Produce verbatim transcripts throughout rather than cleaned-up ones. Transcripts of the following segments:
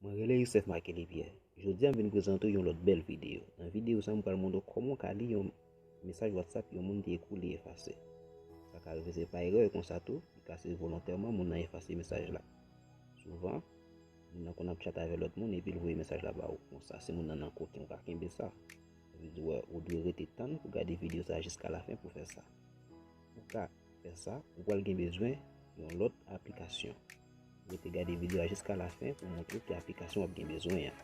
Mwen rele Youssef Marquely Pierre. Jodi a m vin prezante w yon lòt bèl videyo. Nan videyo sa a, m pral montre w kòman w ka li yon mesaj WhatsApp yon moun te ekri w li efase. Sa ka rive se pa erè konsa tou, li ka se volontèman moun nan efase mesaj la. Souvan, moun nan konn ap tchat avè lòt moun epi l voye mesaj la ba ou. Konsa, si moun nan nan koken, ou ka kenbe sa. Sa vle di w, ou dwe rete tann pou gade videyo sa a jiska lafen pou fè sa. Pou w ka fè sa, ou pral gen bezwen yon lòt aplikasyon. Rete gade videyo a jiska lafen pou montre w ki aplikasyon w ap gen bezwen an.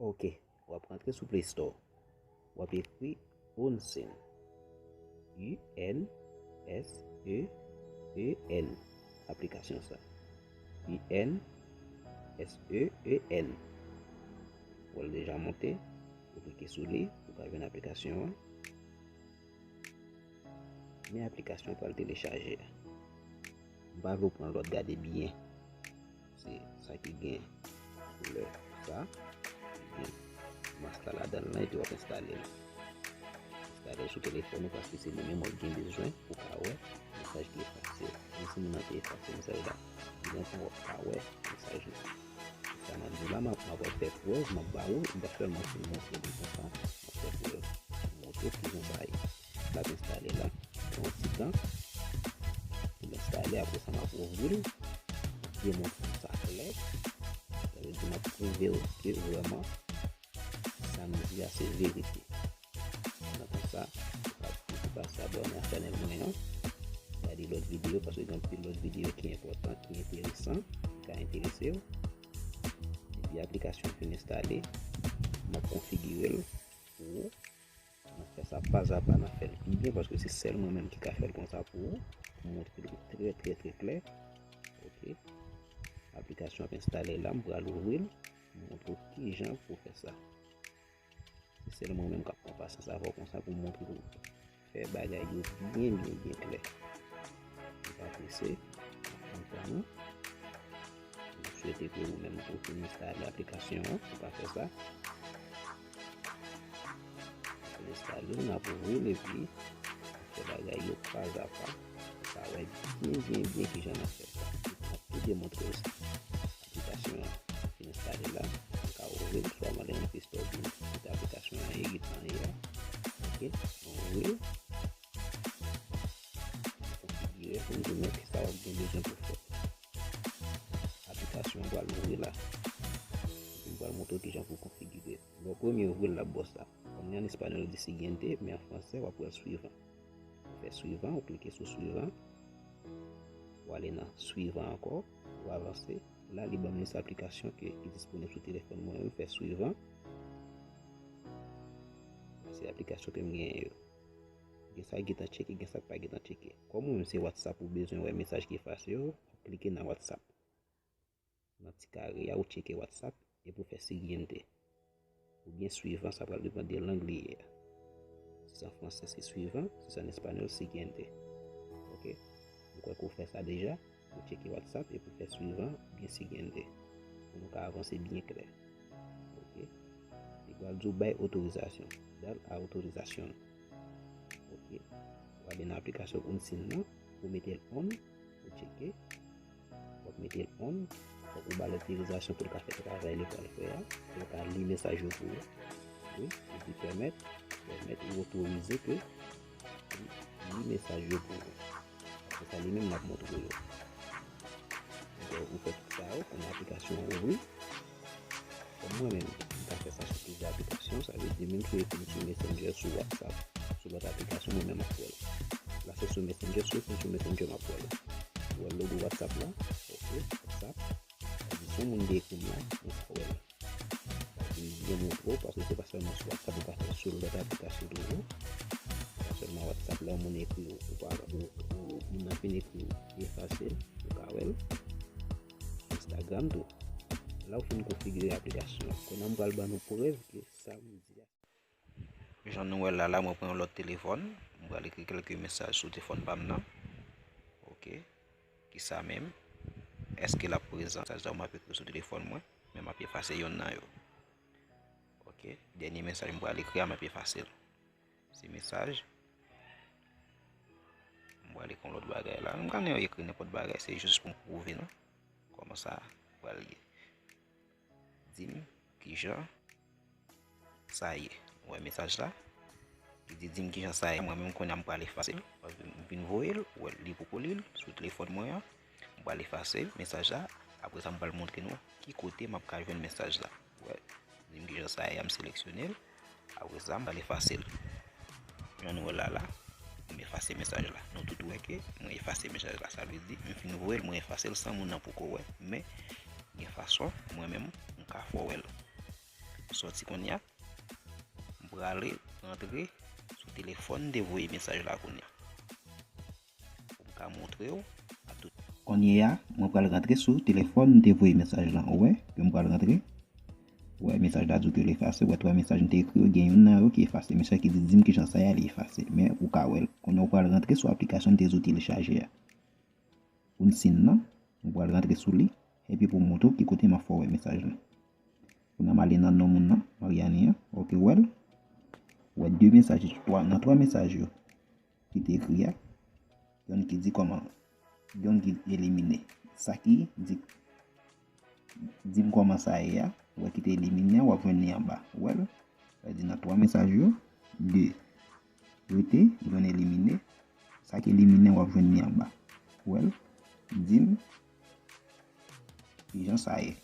Ok, w ap rantre sou Play Store. W ap ekri Unseen. U N S E E N. Aplikasyon sa. U N S E E N. Ou wè l deja monte. Ou klike sou li, ou ka jwenn aplikasyon an. Men aplikasyon pral telechaje a. M pa vle w pran lòt, gade byen. Se sa ki gen koulè sa. Ki gen mas la ladan l lan, epi w ap enstale l. Enstale l sou telefòn ou, paske se li menm w ap gen bezwen pou w ka wè mesaj ki efase yo. Menm si moun nan te efase mesaj la, li gen pou w ap ka wè mesaj la. Sa m ap di w la, m ap, m ap fè prèv, m ap ba ou, m pa sèlman fin montre li konsa, m ap fè prèv. M montre w kijan sa ye. L ap enstale la. Pran yon ti tan pou l enstale, apre sa m ap ouvri l, demontre w sa klè. Sa vle di m ap pwouve w ke vrèman sa m di a se verite. Nan konsa, ou ka, ou ka pase abòne a chanèl mwen an. Gade lòt videyo, paske gen anpil lòt videyo ki enpòtan, ki enteresan, ki ka enterese w. Epi aplikasyon fin enstale, m ap konfigire l pou ou. N ap fè sa pazapa, n ap fè l pi byen, paske se sèl mwen menm ki ka fè l konsa pou ou, pou montre l trè, trè, trè klè. Ok. Aplikasyon ap enstale la, m pral ouvri l, m montre w kijan pou w fè sa. Se sèl mwen menm k ap pran pasyans avè w konsa pou m montre w fè bagay yo byen, byen, byen klè. Nou pa prese, n ap pran tan nou. M swete ke ou menm tou fin enstale aplikasyon an, ou ka fè sa. Fin enstale l, n ap ouvri l epi fè bagay yo pazapa. Ou ka wè byen, byen, byen kijan n ap fè sa. N ap tou demontre w sa. Aplikasyon an fin enstale la. Ou ka ouvri l, swa mande nan Play Store pou mete aplikasyon an ye, ki tan ye a. Ok, mwen ouvri l. Konfigire pou m di w men kisa w ap gen bezwen pou fè. Aplikasyon an pral ouvri la. Epi m pral montre w kijan pou w konfigire. Lè w premye ouvri l, l ap ba w sa. Kòm li an espanyòl, yo di siguiente, men an fransè, w ap wè suivant. Ou fè suivant, ou klike sou suivant. Ou ale nan suivant ankò, ou avanse. La, li ban m lis aplikasyon ke, ki disponib sou telefòn mwen, m fè suivant. Se aplikasyon ke m genyen yo. Gen sa k gentan tcheke, gen sa k pa gentan tcheke. Kòm ou menm se WhatsApp ou bezwen wè mesaj ki efase yo, w ap klike nan WhatsApp. Nan ti kare a, ou tcheke WhatsApp epi w fè siguiente. Oubyen suivant, sa pral depann de lang li ye a. Si se an fransè, se suivant, si se an espanyòl, siguiente. Ok? M kwè ke w fè sa deja, ou tcheke WhatsApp epi w fè suivant oubyen siguiente. Pou nou ka avanse byen klè. Ok? Li pral di w bay otorizasyon. Dale a autorización. Ok. W ale nan aplikasyon Unseen nan, ou mete l on, ou tcheke. W ap mete l on, fòk ou ba l otorizasyon pou l ka fè travay li pral fè a, pou l ka li mesaj yo pou ou. Wi, li di pèmèt, pèmèt ou otorize ke li li mesaj yo pou ou. Se sa li menm l ap montre yo. Donk, ou fè tout sa yo, kounye a aplikasyon an ouvri. Kòm mwen menm, m ka fè sa sou plizyè aplikasyon, sa vle di menm si w ekri m sou Messenger, sou WhatsApp, sou lòt aplikasyon, mwen menm m ap wè l. La se sou Messenger, si w ekri m sou Messenger, m ap wè l. Ou wè logo WhatsApp la? Ok, WhatsApp. Sa vle di si yon moun te ekri m la, mwen ka wè l. Sa vle di m byen montre w, paske se pa sèlman sou WhatsApp, ou ka fè l sou lòt aplikasyon toujou. Pa sèlman WhatsApp, lè yon moun ekri w, ou pa, ou, ou, moun nan fin ekri w, efase l, ou ka wè l. Instagram tou. La ou fin konfigire aplikasyon an. Kounye a m pral ban nou prèv ke sa m di a. Jan nou wè la, la mwen pran yon lòt telefòn. M pral ekri kèlke mesaj sou telefòn pa m nan. Ok. Kisa menm? Èske l ap prezan? Sa sa m ap ekri sou telefòn mwen, men m ap efase yonn nan yo. Ok. Dènye mesaj m pral ekri a, m ap efase l. Se mesaj. M pral ekri yon lòt bagay la. M ka ekri nenpòt bagay, se jis pou m pwouve nou kòman sa pral ye. Di m kijan sa ye. Ou wè mesaj la? Li di, di m kijan sa ye. Mwen menm kounye a m pral efase l. Paske m vin voye l, ou wè li poko li l sou telefòn mwen an. M pral efase mesaj la. Apre sa, m pral montre nou ki kote m ap ka jwenn mesaj la. Ou wè, di m kijan sa ye, m seleksyone l. Apre sa, m pral efase l. Jan nou wè la la, m efase mesaj la. Nou tout wè ke mwen efase mesaj la. Sa vle di, m fin voye l, mwen efase l san moun nan poko wè. Men, gen fason, mwen menm, m ka fè w wè l. Sòti kounye a, m prale rantre sou telefòn m te voye mesaj la kounye a. Pou m ka montre w a tout. Kounye a, mwen pral rantre sou telefòn m te voye mesaj la. Ou wè, ke m pral rantre. Ou wè, mesaj la di w ke l efase. Ou wè, twa mesaj m te ekri yo, gen youn nan yo ki efase. Mesaj ki di, di m kijan sa ye, li efase. Men, ou ka wè l. Kounye a, ou pral rantre sou aplikasyon m te di w telechaje a. Pou n sin nan, ou pral rantre sou li. Epi pou m montre w ki kote m ap fè w wè mesaj la. Kounye a, m ale nan non moun nan, Mariani an. Ok, ou wè l. Ou wè de mesaj, twa, nan twa mesaj yo ki te ekri a, yonn ki di kòman, yonn ki elimine. Sa ki di, di m kòman sa ye a, ou wè ki te elimine a, w ap jwenn li anba. Ou wè l? Sa vle di nan twa mesaj yo, de rete, yonn elimine. Sa ki elimine, w ap jwenn li anba. Ou wè l? Di m kijan sa ye.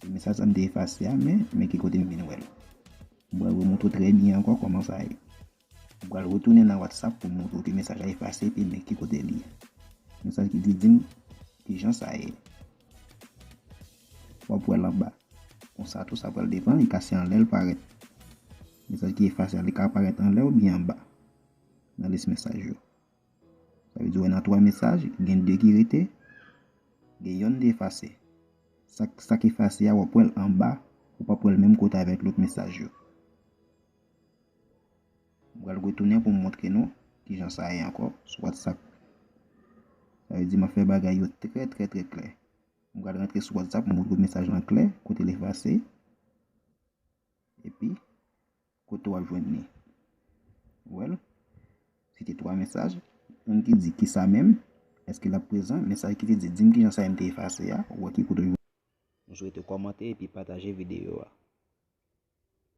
E mesaj sa m te efase a, men, men ki kote m vin wè l. M pral remontre w trè byen ankò kòman sa ye. M pral retounen nan WhatsApp pou m montre w ke mesaj la efase, epi men ki kote li ye. Mesaj ki di, di m kijan sa ye. W ap wè l anba. Konsa tou, sa pral depann, li ka se anlè l parèt. Mesaj ki efase a, li ka parèt anlè oubyen anba nan lis mesaj yo. Sa vle di, w wè nan twa mesaj, gen de ki rete, gen yonn te efase. Sa, sa k efase a, w ap wè l anba, ou p ap wè l menm kote avèk lòt mesaj yo. M pral retounen pou m montre nou kijan sa ye ankò sou WhatsApp. Sa vle di, m ap fè bagay yo trè, trè, trè klè. M pral rantre sou WhatsApp, m montre w mesaj lan klè, kote l efase. Epi, kote w ap jwenn li. Ou wè l? Se te twa mesaj. Youn ki di, "Kisa menm? Èske l ap prezan?" Mesaj ki te di, "Di m kijan sa ye m te efase a." Ou wè ki kote w jwenn. M swete w kòmante epi pataje videyo a.